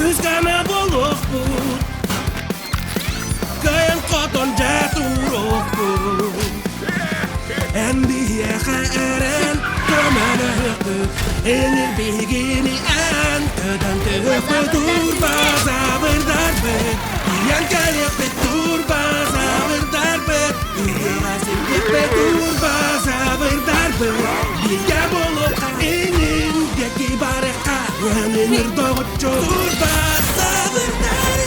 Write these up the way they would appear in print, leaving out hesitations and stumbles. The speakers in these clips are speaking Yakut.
Үскәмә буолуохпут Кыайан хотон дьэ туруохпут Эн биһиэхэ эрэн көмөлөһүөхпүт Энир биһигини эн көтөн түһүөхпүт Турбазаврдарбыт Тиийэн кэлиэхпит Турбазаврдарбыт Ыһыаҕа сирдиэхпит Турбазаврдарбыт Бииргэ буолуохха инин диэки барыахха Өнүнүр доҕоччу Турбазаврдар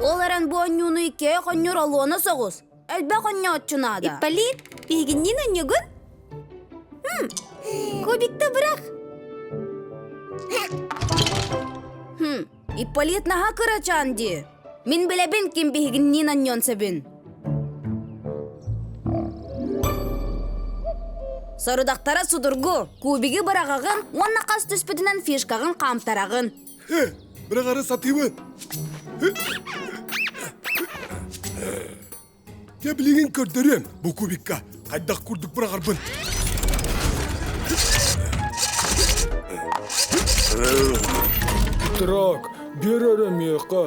Ол эрэн бу онньууну иккиэ хонньур олуона соҕус. Элбэх онньооччу наада. Ипполит, биһигинниин онньугун? Кубикта бырах. Хм, Ипполит наһаа кырачаан дии. Мин билэбин ким биһигинниин анньуон сөбүн. Сорудахтара судургу. Кубигы быраҕаҕын уонна хас түспүтүнэн фишкаҕын хаамтараҕын. Быраҕары сатыыбын. Дьэ билигин көрдөрүөм бу кубикка хайдах курдук быраҕарбын. Трак, биэр эрэ миэхэ,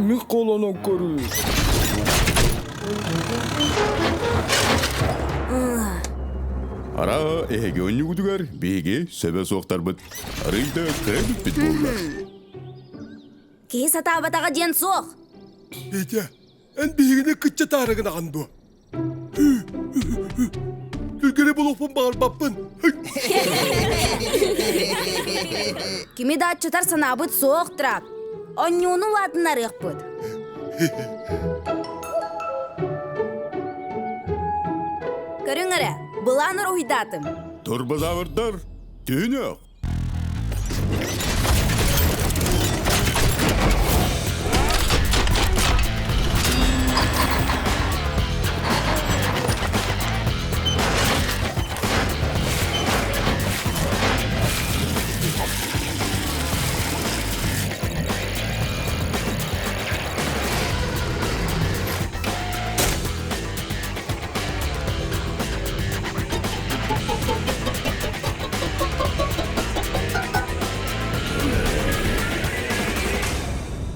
мин холонон көрүү. Ара эһиги онньугутугар биһиги сөбө суохтарбыт. Арыйда кыра бүппүт буолла. Киһи сатаабатаҕа диэн суох. Петя, Эн биһигини кыччатаары гынаҕын дуо? Түргэни булуохпун баҕарбаппын. Кими да аччатар санаабыт суох, Трап. Онньууну улаатыннарыахпыт. Көрүҥ эрэ, былаан уруһуйдаатым. Турбозаврдар, түһүнүөх!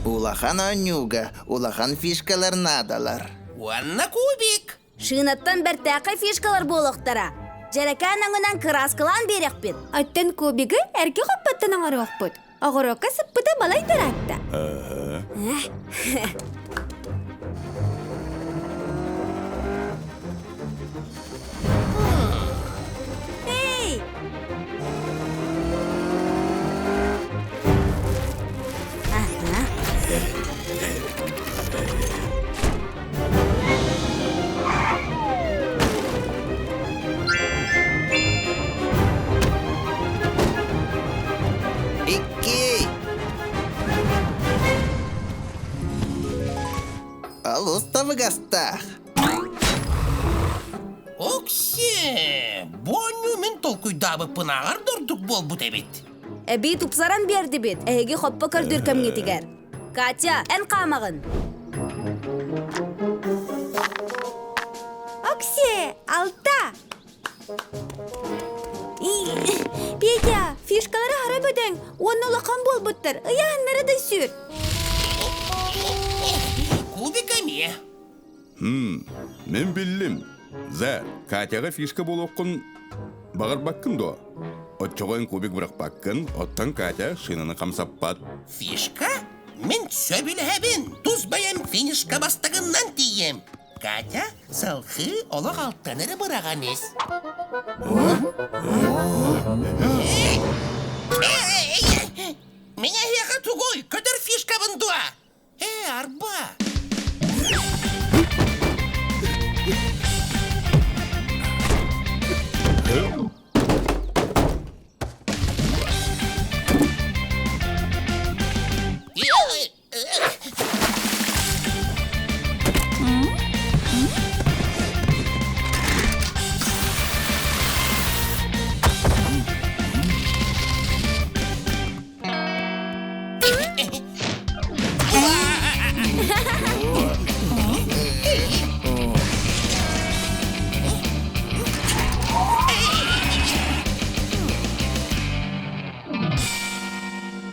Улахан оонньууга улахан фишкалар наадалар. Уонна кубик. Шыынаттан бэртээхэй фишкалар буолуохтара. Дьэрэкээн өҥүнэн кырааскалаан биэриэхпит. Оттон кубигы эргэ хоппоттон оҥоруохпут. Оҕуруокка сыппыта балай таратта. Эй! Ага. Икки! Олус табыгастаах. Окси, бу оонньуу мин толкуйдаабыппынааҕар да ордук буолбут эбит. Эбии тупсаран биэрдибит, эһиги хоппо көрдүүр кэмҥитигэр. Катя, эн хаамаҕын. Окси, алта! Петя, фишкалары хара бөдөҥ уонна улахан буолбуттар, ыйааһыннара да сүр. Кубик эмиэ. Мин биллим. За, Катяҕа фишка буолуоххун баҕарбаккын дуо? Оччоҕо эн кубик бырахпаккын, оттон Катя шинаны хамсаппат. Фишка? Мин сөбүлэһэбин. Тус бэйэм финишка бастакыннан тиийиэм. Катя, салхыы олох алтан эрэ быраҕан ис. Меня эһиэхэ тугуй? Көтөр фишкабын дуо? Ээ, арба!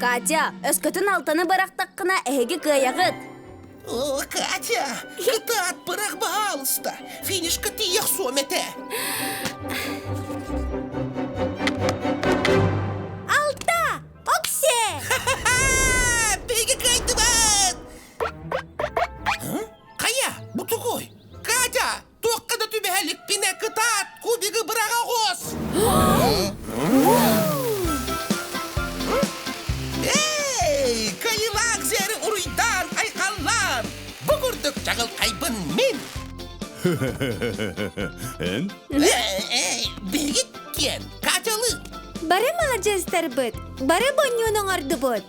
Катя, өскөтүн алтаны бырахтаххына эһиги кыайаҕыт. О, Катя, кытаат бырах баһаалыста. Финишка тиийэх суом этэ. Алта! Оксе! Ха-ха-ха! Биһиги кыайдыбыт! Хайа, бу тугуй? Катя, туохха да түбэһэ иликпинэ кытаат, кубигы быраҕа оҕус! Эй, кыайыылаах зери уруйдаан, айхаллаан! Бу курдук чаҕылхайбын мин! Эн? Эй, биһиги диэн, Катялы! Бары маладьыастарбыт, бары бонньуон оҥордубут.